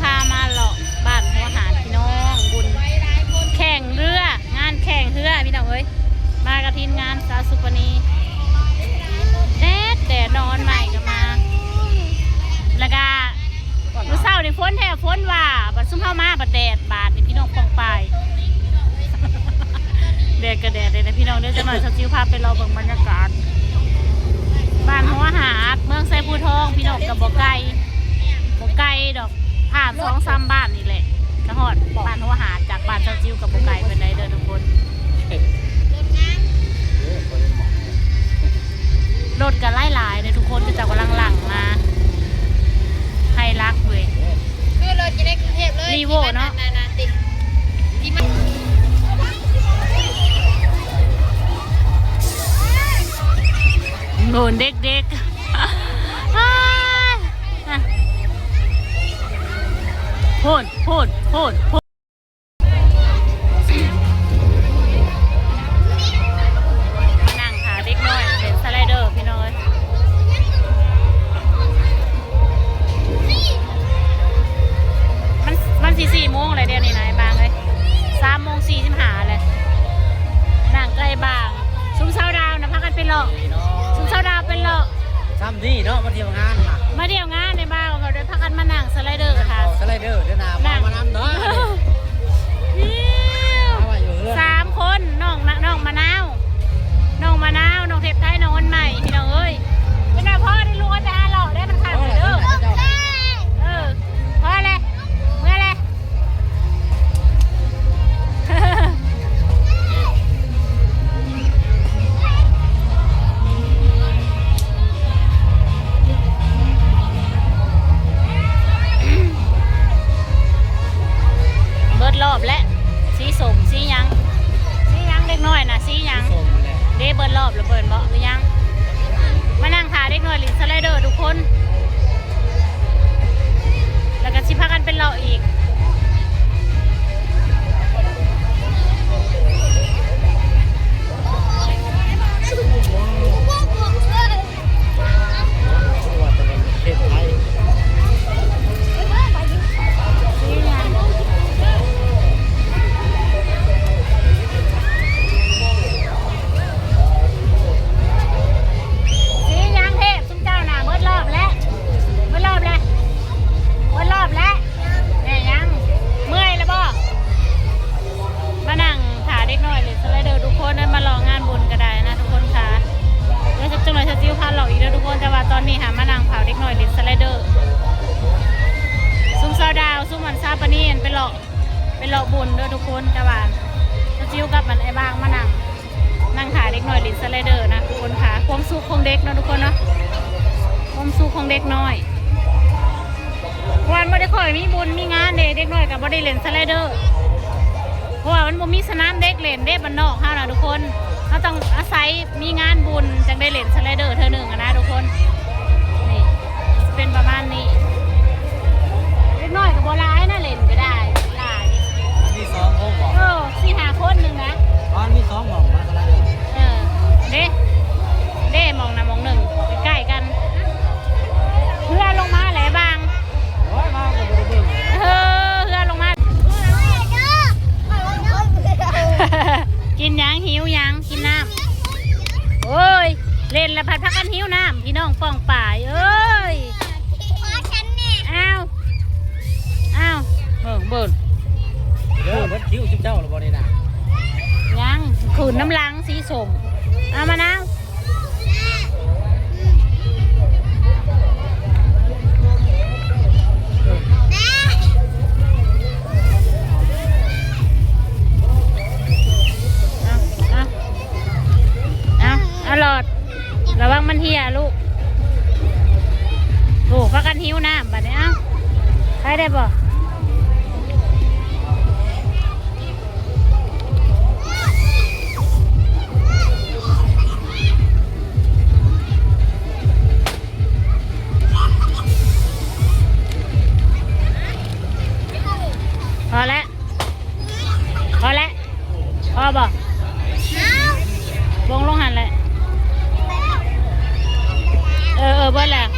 ພາມາເລາະບ້ານຫົວຫາດພີ່ນ້ອງ ບຸນແຂ່ງເຮືອ ງານແຂ່ງເຮືອພີ່ນ້ອງເອີຍ ມາກັບທີມງານສາວສຸປະນີ ແດດ ແດດ ນ້ອງອັນໃໝ່ກໍມາ ແລ້ວກະມື້ເຊົ້ານີ້ຝົນແທ້ຝົນວ່າ ບັດຊຸມເຮົາມາບັດແດດ ບາດນີ້ພີ່ນ້ອງປ້ອງປາຍ ແດດກໍແດດເດ້ນະພີ່ນ້ອງເດີ ຈັກໜ້ອຍສາວຈິວພາໄປເລາະເບິ່ງບັນຍາກາດ ບ້ານຫົວຫາດ ເມືອງໄຊພູທອງ ພີ່ນ້ອງ ກໍບໍ່ໄກ ບໍ່ໄກດອກ ຜ່ານສອງສາມບ້ານນີ້ແຫຼະ ກໍຮອດບ້ານຫົວຫາດ ຈາກບ້ານສາວຈິວກໍບໍ່ໄກປານໃດເດີທຸກຄົນ ລົດກໍຫຼາຍໆເດີທຸກຄົນ ເຂົາເຈົ້າກຳລັງຫຼັ່ງມາ ໄຮລັກເວີຍ ຄືລົດຢູ່ໃນກຸງເທບເລີຍ ຣີໂວ້ເນາະ ທີ່ມັນ ໂດນເດັກໆ ໂພນ ໂພນ ໂພນ ໂພນ. ມານັ່ງຖ້າເດັກນ້ອຍຫຼິ້ນສະໄລເດີພີ່ນ້ອງເອີຍ ມັນ ມັນຊິສີ່ໂມງແລ້ວດຽວນີ້ນະອ້າຍບາງເອີຍ ສາມໂມງສີ່ສິບຫ້າແລ້ວ ນັ່ງໃກ້ບາງ ຊຸມຊາວດາວນະພາກັນໄປເລາະ ຊຸມຊາວດາວໄປເລາະ ຊ່ຳນີ້ເນາະ ມາທ່ຽວງານ ມາທ່ຽວງານໃນບ່າວ ເຂົາໄດ້ພາກັນມານັ່ງສະໄລເດີຄ່ະ ສະໄລເດີເດີນະ ມານຳເນາະ ສາມຄົນ ນ້ອງນະ ນ້ອງມະນາວ ນ້ອງມະນາວ ນ້ອງເທບໄທ ນ້ອງວັນໃໝ່ ພີ່ນ້ອງເອີຍ ເປັນວ່າພໍໄດ້ລູກ ເອົາແຕ່ຫາເລາະໄດ້ ມັນຄ່ຳແລ້ວເດີ ເອີ ພໍແລ້ວ ເມືອແລ້ວ. ເບິດລອບແລ້ວ ສີສົ້ມ ສີຫຍັງ ສີຫຍັງເດັກນ້ອຍນະ ສີຫຍັງ ເດ້ ເບິດລອບແລ້ວ ເບິ່ນເບາະ ຫຼືຍັງ ມານັ່ງຖ້າເດັກນ້ອຍຫຼິ້ນສະໄລເດີທຸກຄົນ. ແລ້ວກໍຊິພາກັນໄປເລາະອີກ ສີຫຍັງເທບ ເຈົ້ານະ ເບິດລອບແລ້ວ ເບິດລອບແລ້ວ ເບິດລອບແລ້ວ ແມ່ນຫຍັງ ເມື່ອຍແລ້ວບໍ່? ມານັ່ງຖ້າເດັກນ້ອຍຫຼິ້ນສະໄລເດີທຸກຄົນ ມາເລາະງານບຸນກໍໄດ້ນະທຸກຄົນຄ່ະ ແລ້ວຈັກໜ້ອຍສາວຈິວພາເລາະອີກເດີທຸກຄົນ ແຕ່ວ່າຕອນນີ້ຫາມານັ່ງຖ້າເດັກນ້ອຍຫຼິ້ນສະໄລເດີ ຊຸມຊາວດາວ ຊຸມອັນຊາປານີ ອັນໄປເລາະ ໄປເລາະບຸນເດີທຸກຄົນ ແຕ່ວ່າສາວຈິວກັບອັນອ້າຍບາງມານັ່ງ ນັ່ງຖ້າເດັກນ້ອຍຫຼິ້ນສະໄລເດີນະທຸກຄົນຄ່ະ ຄວາມສຸກຂອງເດັກເນາະທຸກຄົນເນາະ ຄວາມສຸກຂອງເດັກນ້ອຍ ເພາະວ່າມັນບໍ່ໄດ້ຄ່ອຍມີບຸນມີງານເດ້ ເດັກນ້ອຍກໍບໍ່ໄດ້ຫຼິ້ນສະໄລເດີ ເພາະວ່າມັນບໍ່ມີສະໜາມເດັກເລ່ນເດ້ ບ້ານນອກເຮົານະທຸກຄົນ ເຮົາຕ້ອງອາໄສມີງານບຸນຈັ່ງໄດ້ຫຼິ້ນສະໄລເດີເທື່ອໜຶ່ງຫັ້ນນະທຸກຄົນ ນີ້ ຊິເປັນປະມານນີ້ ເດັກນ້ອຍກໍບໍ່ຫຼາຍນະ ເລ່ນກໍໄດ້ຫຼາຍ ມັນມີສອງໂມງບໍ? ເອີ ສີ່ຫ້າຄົນໜຶ່ງນະ ມັນມີສອງໝ່ອງນະ ສະໄລເດີ ເອີ ເດ້ ເດ້ ໝ່ອງນະ ໝ່ອງໜຶ່ງ ໃກ້ໆກັນ ເຮືອລົງມາແຫຼະບາງ ໂອ້ຍ ມາກໍບໍ່ໄດ້ເບິ່ງ ເອີ ເຮືອລົງມາ ກິນຫຍັງ? ຫິວຫຍັງ? ກິນນ້ຳ ໂອ້ຍ ເລ່ນລະພັດພາກັນຫິວນ້ຳ ພີ່ນ້ອງປ້ອງປາຍເອີຍ ອ້າວ ອ້າວ ເບິ່ງ ເບິ່ງ ເດີ ເບິດຄິວຊຸມເຈົ້າລະບໍ່ນີ້ນະ? ຍັງ ຂືນນຳຫຼັງສີສົ້ມ ເອົາມະນາວ ເອົາ ເອົາ ເອົາ ເອົາຫຼອດ ລະວັງມັນເຫ່ຍລູກ ໂອ້ ພາກັນຫິວນ້ຳບາດນີ້ ເອົ້າ ໄປໄດ້ບໍ່? ພໍແລ້ວ ພໍແລ້ວ ພໍບໍ່? ບົ່ງລົງຫັ້ນແຫຼະ ເອີ ເອີ ເບິດແລ້ວ.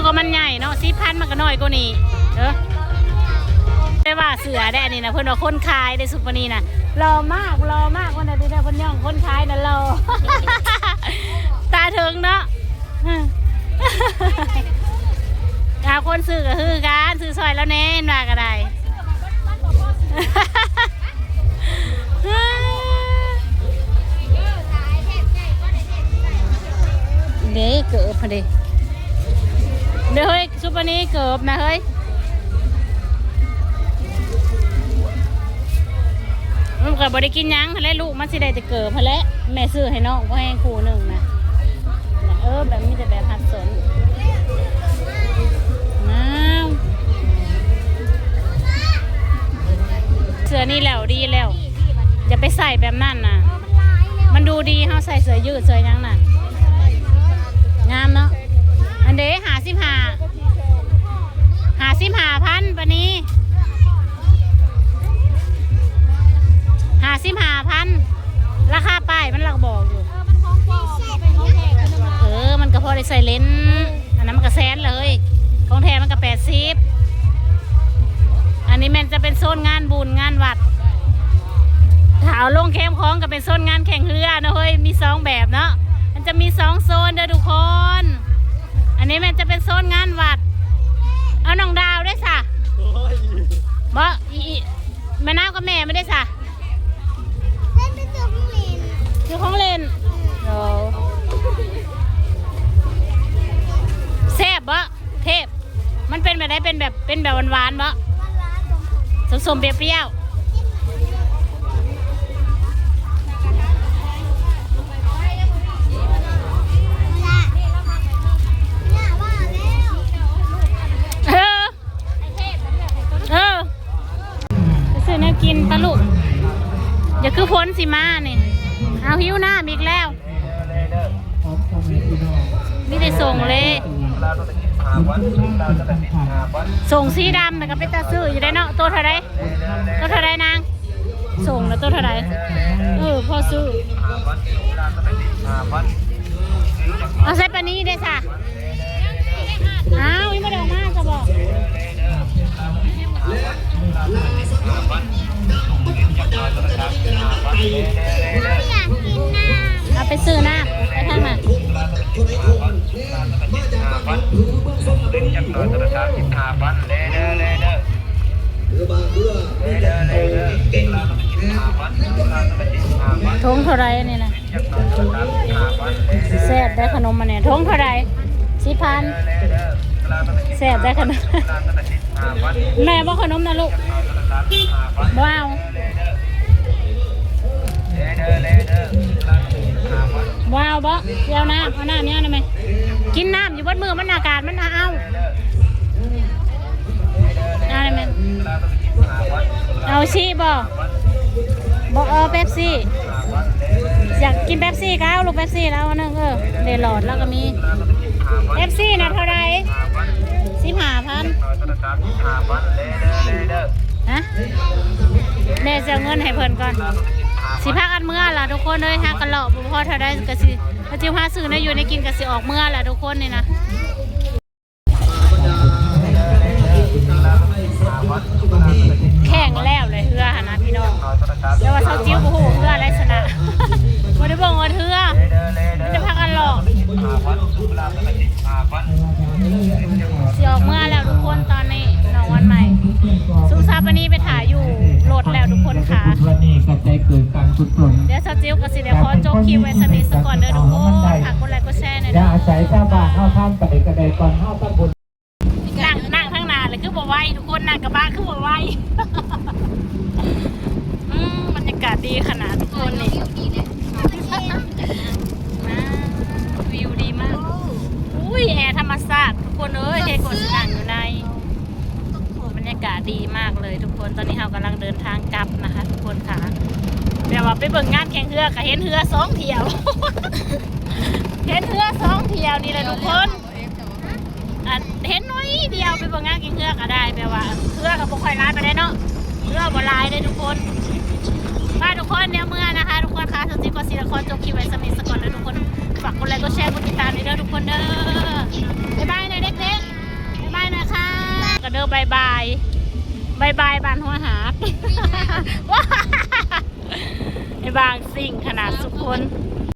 ກໍມັນໃຫຍ່ເນາະ ສິບພັນມັນກໍນ້ອຍກວ່ານີ້ເດີ. ແຕ່ວ່າເສື້ອໄດ໋ອັນນີ້ນະ ເພິ່ນວ່າຄົນຂາຍໄດ໋ ຊຸດປານີນະ ຫຼໍ່ມາກ ຫຼໍ່ມາກ ວ່າແນວນີ້ເດີ. ເພິ່ນຍ້ອງຄົນຂາຍນັ້ນຫຼໍ່ ຕາເຖິງເນາະ. ເອົາ ຄົນຊື້ກໍຄືກັນ ຊື້ຊ່ອຍລາວແດ່ ເຫັນວ່າກໍໄດ້. ເດ້ ເກີບພຸ້ນເດ້ ເດ້ເຮີ້ຍ ຊຸດປານີ ເກີບນະເຮີ້ຍ. ມັນກໍບໍ່ໄດ້ກິນຫຍັງຫັ້ນແຫຼະ ລູກມັນຊິໄດ້ແຕ່ເກີບຫັ້ນແຫຼະ ແມ່ຊື້ໃຫ້ນ້ອງພໍແຮງຄູ່ໜຶ່ງນະ. ເອີ ແບບມີແຕ່ແບບຮັດສົນ. ອ້າວ ເສື້ອນີ້ແລ້ວ ດີແລ້ວ ຢ່າໄປໃສ່ແບບນັ້ນນະ ມັນດູດີ. ເຮົາໃສ່ເສື້ອຢືດເສື້ອຫຍັງນະ ງາມເນາະ. ອັນເດ້ ຫ້າສິບຫ້າ ຫ້າສິບຫ້າພັນ ປານີ ຫ້າສິບຫ້າພັນ ລາຄາປ້າຍມັນລະບອກຢູ່. ເອີ ມັນກໍພໍໄດ້ໃສ່ເລນ ອັນນັ້ນມັນກໍແສນເລີຍ ຂອງແທ້ມັນກໍແປດສິບ. ອັນນີ້ແມ່ນຈະເປັນໂຊນງານບຸນງານວັດ ຖ້າເອົາລົງແຄມຂອງກໍເປັນໂຊນງານແຂ່ງເຮືອເນາະເຮີ້ຍ. ມີສອງແບບເນາະ ມັນຈະມີສອງໂຊນເດີທຸກຄົນ. ອັນນີ້ແມ່ນຈະເປັນໂຊນງານວັດ. ເອົາ ນ້ອງດາວເດ້ສະ ບໍ່ ອີ ອີ ມະນາວກັບແມ່ມັນເດ້ສະ ເພິ່ນໄປຊື້ຂອງຫຼິ້ນ ຊື້ຂອງຫຼິ້ນ. ໂອ້ ແຊບບໍ່ ເທບ ມັນເປັນແບບໃດ? ເປັນແບບ ເປັນແບບຫວານໆບໍ່? ສົ້ມໆ ປຽວໆ ເອີ ເອີ ໄປຊື້ແນວກິນປະລູກ. ຢ່າຄືຝົນຊິມານີ້. ເອົາ ຫິວນ້ຳອີກແລ້ວ. ມີແຕ່ສົ້ງເລີຍ ສົ້ງສີດຳ ແລ້ວກໍເປັນຕາຊື້ຢູ່ເດ້ເນາະ. ໂຕເທົ່າໃດ? ໂຕເທົ່າໃດນາງ? ສົ້ງນະໂຕເທົ່າໃດ? ເອີ ພໍຊື້. ເອົາໃສ່ປານີເດ້ສະ. ອ້າວ ຍັງບໍ່ໄດ້ອອກມາຊະບໍ? ເອົາໄປຊື້ນ້ຳ ໄປທາງນັ້ນ. ຖົງເທົ່າໃດອັນນີ້ນະ? ແຊບໄດ໋ຂະໜົມອັນນີ້. ຖົງເທົ່າໃດ? ສິບພັນ. ແຊບໄດ໋ຂະໜົມ. ແມ່ບໍ່ຂະໜົມນະລູກ? ບໍ່ເອົາ. ບໍ່ເອົາບໍ? ຊິເອົານ້ຳ. ເອົານ້ຳຫຍັງນະແມ່? ກິນນ້ຳຢູ່ເບິດມື້ ມັນອາກາດມັນອ້າວ. ເອົາແມ່ນ ເອົາຊີບໍ່? ບໍ່ ເອີ ເປັບຊີ. ຢາກກິນເປັບຊີກໍເອົາລູກ ເປັບຊີລາວອັນໜຶ່ງ. ເອີ ເດຫຼອດລາວກໍມີ. ເປັບຊີນະເທົ່າໃດ? ສິບຫ້າພັນ. ຮະ? ແມ່ຊິເອົາເງິນໃຫ້ເພິ່ນກ່ອນ. ຊິພາກັນເມືອລະທຸກຄົນເອີຍ. ຫາກັນເລາະບໍ່ພໍເທົ່າໃດກໍຊິ ຊິຫາຊື້ແນວຢູ່ແນວກິນ ກໍຊິອອກເມືອລະທຸກຄົນນີ້ນະ. ແຂ່ງແລ້ວເລີຍເຮືອຫັ້ນນະພີ່ນ້ອງ ແຕ່ວ່າສາວຈິ້ວບໍ່ຮູ້ເຮືອໃດຊະນະ ບໍ່ໄດ້ເບິ່ງຮອດເຮືອ ມີແຕ່ພາກັນເລາະ. ຊິອອກເມືອແລ້ວທຸກຄົນ ຕອນນີ້ນ້ອງວັນໃໝ່ ຊຸມສາປານີໄປຖ້າຢູ່ລົດແລ້ວທຸກຄົນຄ່ະ. ດຽວສາວຈິ້ວກໍຊິໄດ້ຂໍຈົບຄລິບໄວ້ສ່ຳນີ້ສາກ່ອນເດີທຸກຄົນ ຝາກກົດໄລກົດແຊແດ່ເດີ. ອາໄສຊາວບ້ານເຮົາຜ່ານໄປກໍໄດ້ກ່ອນ ເຮົາທຳບຸນ. ນັ່ງ ນັ່ງທາງໜ້າແລ້ວຄືບໍ່ໄວ ທຸກຄົນ ນັ່ງກະບະຄືບໍ່ໄວ. ອືມ ບັນຍາກາດດີຂະໜາດທຸກຄົນນີ້ ອ່າ ວິວດີມາກ. ອຸ້ຍ ແອທຳມະຊາດທຸກຄົນເອີຍ ເຮັດຄົນຊິນັ່ງຢູ່ໃນ. ບັນຍາກາດດີມາກເລີຍທຸກຄົນ. ຕອນນີ້ເຮົາກຳລັງເດີນທາງກັບນະຄະທຸກຄົນຄ່ະ ແບບວ່າໄປເບິ່ງງານແຂ່ງເຮືອກະເຫັນເຮືອສອງຖ້ຽວ ເຫັນເຮືອສອງຖ້ຽວນີ້ແຫຼະທຸກຄົນ. ອັນເຫັນໜ້ອຍດຽວ ໄປເບິ່ງງານກິນເຮືອກໍໄດ້ ແບບວ່າເຮືອກໍບໍ່ຄ່ອຍຫຼາຍປານໃດເນາະ ເຮືອບໍ່ຫຼາຍເດ້ທຸກຄົນ. ບາຍທຸກຄົນ ດຽວເມືອນະຄະທຸກຄົນຄ່ະ. ສາວຈິ້ວກໍຊິໄດ້ຂໍຈົບຄລິບໄວ້ສ່ຳນີ້ສາກ່ອນເດີທຸກຄົນ. ຝາກກົດໄລກົດແຊ ກົດຕິດຕາມແດ່ເດີທຸກຄົນເດີ. ບາຍບາຍນະເດັກໆ. ກໍເດີ ບາຍບາຍ ບາຍບາຍ ບ້ານຫົວຫາດ ໄອ້ບາງສິ່ງຂະໜາດສຸຄົນ.